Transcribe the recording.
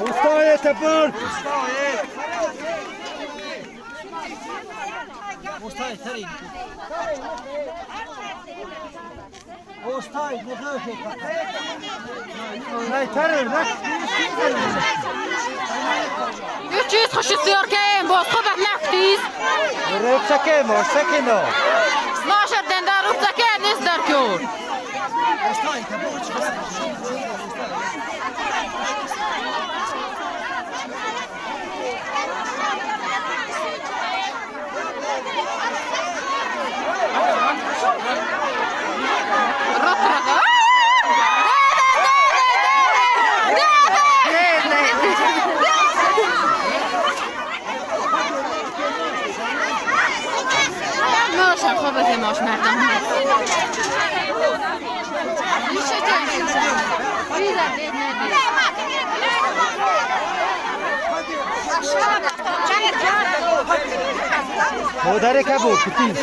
Ostajete brk! Ostaj, Tarin. Ostaj, ne döke. Nej, Tarin, bak. 300 خوشیار باز خوب نفتیز. رفسکه ماشکینو. ماشر دندار رفسکه نیست در کور. ماش مردم مادر کبو کتین.